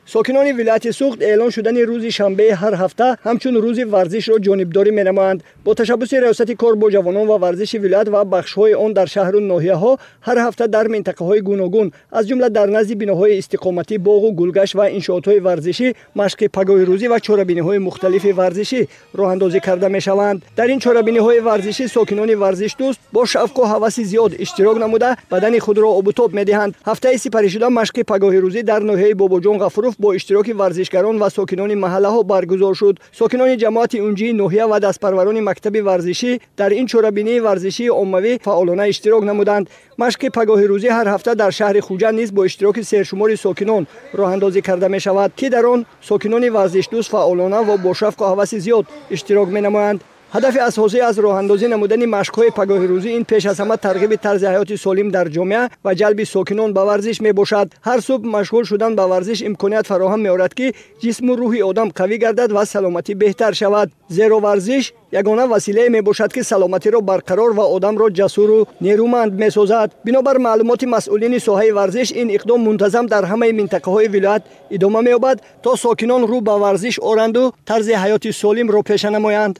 Сокинони вилояти Суғд эълон шудани рӯзи шанбеи ҳар ҳафта ҳамчун рӯзи варзишро ҷонибдорӣ менамоянд. Бо ташаббуси Раёсати кор бо ҷавонон ва варзиши вилоят ва бахшҳои он дар шаҳру ноҳияҳо ҳар ҳафта дар минтақаҳои гуногун, аз ҷумла дар назди биноҳои истиқоматӣ, боғу гулгашт ва иншоотҳои варзишӣ машқи пагоҳирӯзӣ ва чорабиниҳои мухталифи варзишӣ роҳандозӣ карда мешаванд. Дар ин чорабиниҳои варзишӣ сокинони варзишдӯст бо шавқу ҳаваси зиёд иштирок намуда, бадани худро обутоб медиҳанд. Ҳафтаи сипаришуда машқи пагоҳирӯзӣ дар ноҳияи Бобоҷон Ғафуров бо иштироки варзишгарон ва сокинони маҳаллаҳо баргузор шуд. Сокинони ҷамоати Унҷии ноҳия ва дастпарварони мактаби варзишӣ дар ин чорабинии варзишии оммавӣ фаъолона иштирок намуданд. Машқи пагоҳирӯзӣ ҳар ҳафта дар шаҳри Хуҷанд низ бо иштироки сершумори сокинон роҳандозӣ карда мешавад, ки дар он сокинони варзишдӯст фаъолона ва бо шавқу ҳаваси зиёд иштирок менамоянд. Ҳадафи асосӣ аз роҳандозӣ намудани машқҳои пагоҳирӯзӣ ин пеш аз ҳама тарғиби тарзи ҳаёти солим дар ҷомеа ва ҷалби сокинон ба варзиш мебошад. Ҳар субҳ машғул шудан ба варзиш имконият фароҳам меорад, ки ҷисму рӯҳи одам қавӣ гардад ва саломатӣ беҳтар шавад. Зеро варзиш ягона василае мебошад, ки саломатиро барқарор ва одамро ҷасуру нерӯманд месозад. Бинобар маълумоти масъулини соҳаи варзиш, ин иқдом мунтазам дар ҳамаи минтақаҳои вилоят идома меёбад, то сокинон рӯ ба варзиш оранду тарзи ҳаёти солимро пеша намоянд.